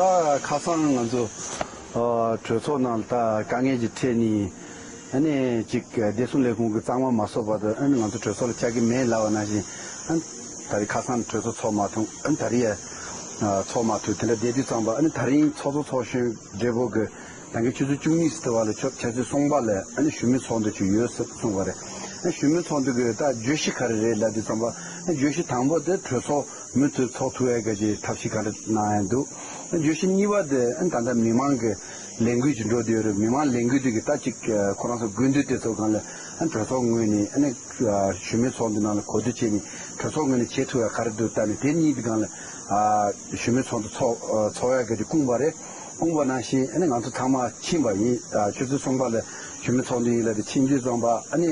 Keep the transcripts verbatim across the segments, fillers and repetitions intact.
ད་ཁ་སང་ང་ཚོ་ཨ་གྲོས་ཚོགས་ནང་ལ་ད་དཀའ་ངལ་གྱི་འཕྲད་ནས་ཨ་ནི་ཅིག་བདེ་སྲུང་ལས་ཁུངས་ཀྱི་གཙང་མ་མ་བཟོ་བར་དུ་ཨ་ནི་ང་ཚོ་གྲོས་ཚོགས་ལ་བཅར་གྱི་མེད་ལབ་པ་ནང་བཞིན་ཨ་ནི་ད་རེས་ཁ་སང་གྲོས་ཚོགས་ཚོགས་མ་ཐུབ། ཨ་ནི་ད་རེས་ཡ་ཚོགས་མ་ཐུབ། དེ་འདྲ་བསྡད་དུས་ཙམ་པ་ཨ་ནི་ད་རིང་ཚོགས་གཙོ་ཚོགས་གཞོན་སྦྲེལ་པོ་གི་ད་གིན་ཆུ་ཚོད་བཅུ་གཉིས་སུ་དུ་བ་ལ་ཆོ་ཆུ་ཚོད་གསུམ་པ་ལ་ཨ་ནི་ཞུ་མོལ་ཚོགས་འདུ་ཅིག་ཡོད་ཟེར་གསུངས་པ་རེད། ཨ་ཞུ་མོལ་ཚོགས་འདུ་གི་ད་བརྗོད་གཞི་ག་རེ་རེད་ལབ་དུས་ཙམ་པ་ཨ་བརྗོད་གཞི་དང་པོ་དེ་གྲོས་ཚོགས་མུ་མཐུད་ཚོགས་ཐུབ་ཡ་གི་ཐབས་ཤེས་ག་རེ་གནང་ཡ་འདུག། ཨ་བརྗོད་གཞི་གཉིས་པ་དེ་ཨ་ད་ལྟ་མི་མང་གི་ལས་འགུལ་ཅིག་འགྲོ་བསྡད་ཡོད་རེད། མི་མང་ལས་འགུལ་དེ་གི་ད་ཅིག་ཁོ་རང་ཚོ་དགོས་འདུན་དེ་ཚོ་སྒང་ལ་ཨ་གྲོས་ཚོགས་ངོས་ནས་ཨ་ནི་ཞུ་མོལ་ཚོགས་འདུ་ནང་ལ་གོ་བསྡུར་བྱས་ནས་གྲོས་ཚོགས་ངོས་ནས་བྱེད་ཐུབ་ཡ་ག་རེ་འདུག་ལྟ་ནས་དེ་གཉིས་དེ་སྒང་ལ་ཨ་ཞུ་མོལ་ཚོགས་འདུ་ཚོགས་ཨ་ཚོགས་ཡ་གི་དེ་བསྐུངས་པ་རེད། བསྐུངས་པ་ནང་བཞིན་ཨ་ནི་ང་ཚོ་ཚང་མ་ཕྱིན་པ་ཡིན། ཨ་ཆུ་ཚོད་གསུམ་པ་ལ་ཞུ་མོལ་ཚོགས་འདུ་ཡིན་ལབ་དེ་ཕྱིན་དུས་ཙམ་པ་ཨ་ནི་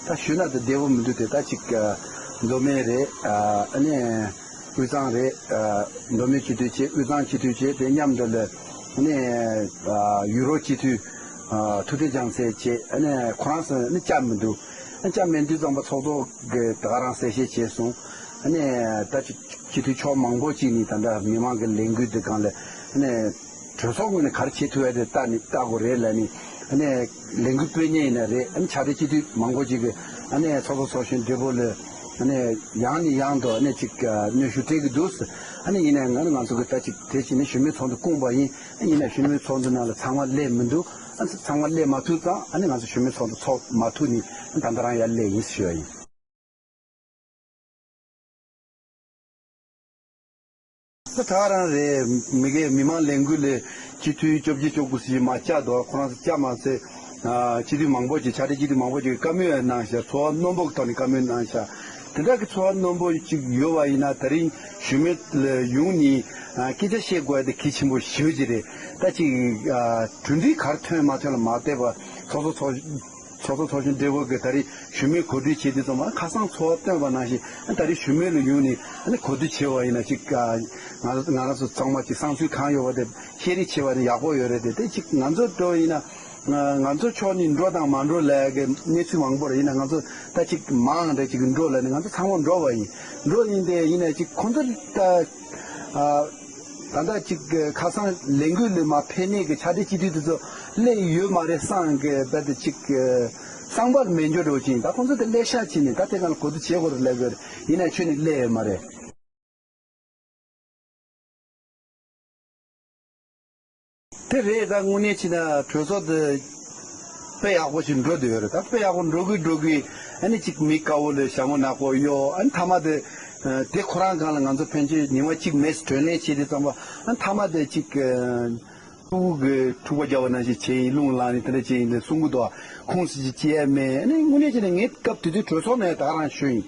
ད་ཞུས་ན་དེ་བདེ་པོ་མི་འདུག་སྟེ། ད་ཅིག་ཨ་མདོ་སྨད་རེད། ཨ་ཨ་ནི་དབུས་གཙང་རེད། ཨ་མདོ་སྨད་སྤྱི་འཐུས་བྱས། དབུས་གཙང་སྤྱི་འཐུས་བྱས། དེ་མཉམ་དུ་ལ་ཨ་ནི་ཨ་ཡུ་རོབ་སྤྱི་འཐུས་ཨ་ཐུབ་བསྟན་རྒྱལ་མཚན་བྱས། ཨ་ནི་ཁོ་རང་ཚོ་ཨ་ནི་བཅར་མི་འདུག། ཨ་བཅར་མེད་དུས་ཙམ་པ་ཚོགས་གཙོ་གིས་ད་ག་རང་གསལ་བཤད་བྱས་སོང་། ཨ་ནི་ད་ཅིག་སྤྱི་འཐུས་ཕྱོགས་མང་པོ་ཅིག་ནས་ད་ལྟ་མི་མང་གི་ལས་འགུལ་འདི་སྒང་ལ་ཨ་ནི་གྲོས་ཚོགས་ངོས་ནས་ག་རེ་བྱེད་ཐུབ་ཡ་དེ་ལྟ་ནས་ལྟ་དགོས་རེད་ལབ་ནས་ཨ་ནི་ལས་འགུལ་སྤེལ་མཁན་ཡིན་ན་རེད། ཨ་ནི་ཕྱག་སྦྲེལ་སྤྱི་འཐུས་མང་པོ་ཅིག་གིས་ཨ་ནི་ཚོགས་གཙོ་ཚོགས་གཞོན་སྦྲེལ་པོ་ལ་ཨ་ནི་ཡང་ནས་ཡང་དུ་ཨ་ནི་ཅིག་གནོན་ཤུགས་སྤྲད་ཀྱི་འདུག། ཨ་ནི་ཡིན་ནའི་ང་ནི་ང་ཚོ་གི་ད་ཅིག་དེ་བྱས་ནས་ཞུ་མོལ་ཚོགས་འདུ་བསྐུངས་པ་ཡིན། ཨ་ཡིན་ནའི་ཞུ་མོལ་ཚོགས་འདུ་ནང་ལ་ཚང་མ་སླེབས་མི་འདུག། ཨ་ཚང་མ་སླེབས་མ་ཐུབ་ཙང་ཨ་ནི་ང་ཚོ་ཞུ་མོལ་ཚོགས་འདུ་ཚོགས་མ་ཐུབ་ནས་ཨ་ད་ལྟ་རང་ཡར་སླེབས་ཡིན་ཞུ་ཡ་ཡིན། ད་ད་ག་རང་རེད། མི་སྒེར་མི་མང་ལས་འགུལ་ལས་སྤྱི་འཐུས་བཅོ་བརྒྱད་བཅུ་དགུ་ཙམ་ཞིག་མར་བཅར་འདུག། ཁོ་རང་ཚོ་བཅར་མ་ཚད་ཨ་སྤྱི་འཐུས་མང་པོ་ཅིག། ཕྱག་སྦྲེལ་སྤྱི་འཐུས་མང་པོ་ཅིག་གིས་བཀའ་མོལ་གནང་ཤག། ཚོར་བ་རྣོན་པོ་གི་ཐོག་ནས་བཀའ་མོལ་གནང་ཤག། དེ་འདྲ་གི་ཚོར་བ་རྣོན་པོ་ཅིག་ཡོད་པ་ཡིན་ན་ད་རིང་ཞུ་མོལ་ལ་ཡོང་ནས་ཨ་སྐད་ཆ་བཤད་དགོས་ཡ་དེ་གལ་ཆེན་པོ་ཞེ་པོ་ཅིག་རེད། ད་ཅིག་ཨ་གྲུབ་འབྲས་ག་རེ་ཐོན་མ་ཐོན་ལ་མ་ལྟོས་པར་ཚོགས་གཙོ་ཚོགས་ཚོགས་གཙོ་ཚོགས་གཞོན་སྦྲེལ་པོ་གིས་ད་རེས་ཞུ་མོལ་གོ་སྒྲིག་བྱས་དུས་ཙམ་པ་ཁ་སང་ཚོར་བ་བཏོན་པ་ནང་བཞིན་ད་རེས་ཞུ་མོལ་ལ་ཡོང་ནས་གོ་སྒྲིག་བྱས་པ་ཡིན་ན་ཅིག་ང་ང་རང་ཚོ་ཚང་མ་ཅིག་བསམ་ཚུལ་གང་ཡོད་པ་དེ་བཤད་རེས་བྱས་པ་དེ་ཡག་པོ་ཡོད་རེད་དེ། དེ་ཅིག་ང་ཚོ་འགྲོ་ཡིན་ན་ང་ཚོ་ཕྱོགས་ནས་འགྲོ་དང་མ་འགྲོ་ལབ་ཀྱི་གནས་ཚུལ་མང་པོ་རེད། ཡིན་ན་ང་ཚོ་ད་ཅིག་མང་འདྲ་ཅིག་འགྲོ་ལབ་ནས་ང་ཚོ་ཚང་མ་འགྲོ་བ་ཡིན། འགྲོ་ཡིན་དེ་ཡིན་ན་ཅིག་ཁོང་ཚོ་ད། ཨ་ད་ལྟ་ཅིག་ཁ་སང་ལས་འགུལ་ལ་མར་ཕེབས་མཁན་གྱི་ཕྱག་སྦྲེལ་སྤྱི་འཐུས་དེ་ཚོ་སླེབས་ཡོད་མ་རེད་བསམ་གི་རྦད་དེ་ཅིག་བསམ་པ་ལ་མེད་འགྱུར་འགྲོ་ཅིང་། ད་ཁོང་ཚོ་དེ་སླེབས་ཤག་བྱས་ནས་ད་དེ་སྒང་ལ་གོ་བསྡུར་བྱེད་དགོས་རེད་ལབ་གི་རེད། ཡིན་ན་ཁྱོན་ནས་སླེབས་ཡོད་མ་རེད། དེ་རེད། ད་དངོས་གནས་བྱས་ན་གྲོས་ཚོགས་འདི་དཔེ་ཡག་པོ་ཞིག་འགྲོ་བསྡད་ཡོད་རེད། ད་དཔེ་ཡག་པོ་འགྲོ་གི་འགྲོ་གི་ཨ་ནི་ཅིག་མི་དཀར་པོ་ལ་ཞྭ་མོ་ནག་པོ་གཡོགས། ཨ་ནི་མཐའ་མ་དེ་དེ་ཁོ་རང་སྒང་ལ་ང་ཚོ་ཕན་ཆད་ཉི་མ་གཅིག་མེད་ཟེར་གྲོས་གླེང་བྱས་དུས་ཙམ་པ་ཨ་ནི་མཐའ་མ་དེ་ཅིག་ཕྲུ་གུ་གི་འཁྲུག་པ་རྒྱག་པ་ནང་བཞིན་བྱས་ཡིན། རླུང་ལངས་ནས་དེ་འདྲ་བྱས་ཡིན་ལབ་གསུང་གི་འདུག། ཁུངས་སུ་ཅིག་སྐྱེལ་ཡ་མེད། ཨ་ནི་དངོས་གནས་བྱས་ན་ངས་སྐབས་དེ་དུས་གྲོས་ཚོགས་ནང་ད་ག་རང་ཞུས་ཡིན།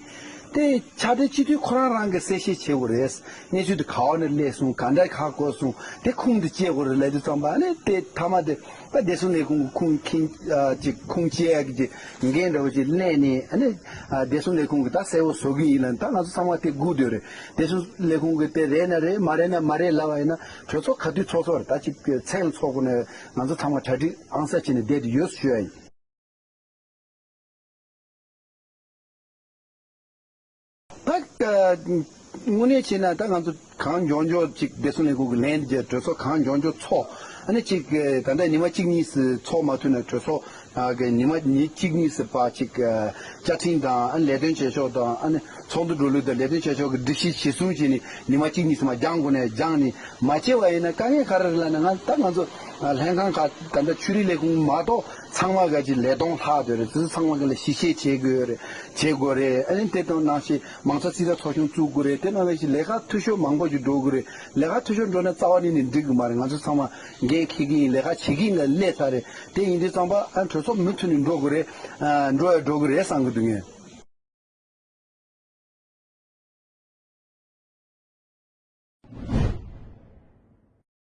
དེ་ཕྱག་སྦྲེལ་སྤྱི་འཐུས་ཁོ་རང་རང་གིས་གསལ་བཤད་བྱེད་དགོས་རེད། གནས་ཚུལ་དེ་ག་བ་ནས་སླེབས་སོང་། ག་འདྲ་ཧ་གོ་སོང་། དེ་ཁུངས་དེ་སྐྱེལ་དགོས་རེད་ལབ་དུས་ཙམ་པ་ཨ་ནི་དེ་མཐའ་མ་དེ་ད་བདེ་སྲུང་ལས་ཁུངས་ཀྱི་ཁུངས་མཁན་ཨ་ཅིག་ཁུངས་སྐྱེལ་ཡག་གི་འགན་འདྲ་བོ་ཅིག་ལེན་ནས་ཨ་ནི་ཨ་བདེ་སྲུང་ལས་ཁུངས་ཀྱིས་ད་གསལ་པོ་བཟོ་གི་ཡིན་ལབ། ད་ང་ཚོ་ཚང་མ་དེ་སྒུག་སྡོད་རེད། བདེ་སྲུང་ལས་ཁུངས་ཀྱིས་དེ་རེད་ན་རེད། མ་རེད་ན་མ་རེད་ལབ་པ་ཡིན་ན་གྲོས་ཚོགས་ག་དུས་ཚོགས་ཚོགས་རེད། ད་ཅིག་མཚན་ལ་ཚོགས་དགོས་ན་ང་ཚོ་ཚང་མ་གྲ་སྒྲིག་ཨང་གསར་བྱས་ནས་བསྡད་དེ་ཡོད་ཞུ་ཡ་ཡིན། ད་དངོས་གནས་བྱས་ན་ད་ང་ཚོ་གང་མགྱོགས་མགྱོགས་ཅིག་བདེ་སྲུང་ལས་ཁུངས་ཀྱི་ལན་རྒྱག་གྲོས་ཚོགས་གང་མགྱོགས་མགྱོགས་ཚོགས། ཨ་ནི་ཅིག་ད་ལྟ་ཉི་མ་གཅིག་གཉིས་སུ་ཚོགས་མ་ཐུབ་ན་གྲོས་ཚོགས་ཀྱི་ཉི་མ་ཉིན་གཅིག་གཉིས་སུ་ཕར་ཅིག་བཅའ་ཁྲིམས་དང་ཨ་ནི་ལས་དོན་བྱེད་ཕྱོགས་དང་ཨ་ནི་ཚོགས་འདུ་འགྲོ་ལུགས་དང་ལས་དོན་བྱེད་ཕྱོགས་ཀྱི་སྒྲིག་གཞི་གཞིར་བཟུང་བྱས་ནས་ཉི་མ་གཅིག་གཉིས་སུ་མར་སྦྱང་དགོས་ན་སྦྱངས་ནས་མ་བྱས་པ་ཡིན་ན་དཀའ་ངལ་ག་རེ་རེད་ལབ་ན། ང་ད་ང་ཚོ་ལྷན་ཁང་ཁག་ད་ལྟ་ཆོས་རིག་ལས་ཁུངས་མ་གཏོགས་ཚང་མ་ག་ཅིག་ལས་སྟངས་ལྷག་སྡོད་རེད། དེ་ཚོ་ཚང་མ་ག་ལ་ཞིབ་བཤེར་བྱེད་དགོས་རེད། བྱེད་དགོས་རེད། ཨ་ནི་དེ་དང་ནང་བཞིན་མང་གཙོ་རྩིས་ཁྲ་ཚོགས་ཆུང་བཙུགས་དགོས་རེད། དེ་ནང་བཞིན་ལས་ཀ་འཐུས་ཤོར་མང་པོ་ཞིག་འགྲོ་དགོས་རེད། ལས་ཀ་འཐུས་ཤོར་འགྲོ་ན་རྩ་བ་ནས་ནས་འགྲིག་གི་མ་རེད། ང་ཚོ་ཚང་མ་འགན་འཁྱེར་གྱི་ཡིན། ལས་ཀ་བྱེད་ཀྱི་ཡིན་ལ་སླེབས་ཚར་རེད། དེ་ཡིན་དུས་ཙམ་པ་ཨ་གྲོས་ཚོགས་མུ་མཐུད་ནས་འགྲོ་དགོས་རེད། ཨ་འགྲོ་ཡ་འགྲོ་གི་རེད་བསམ་གི་འདུག་ངས།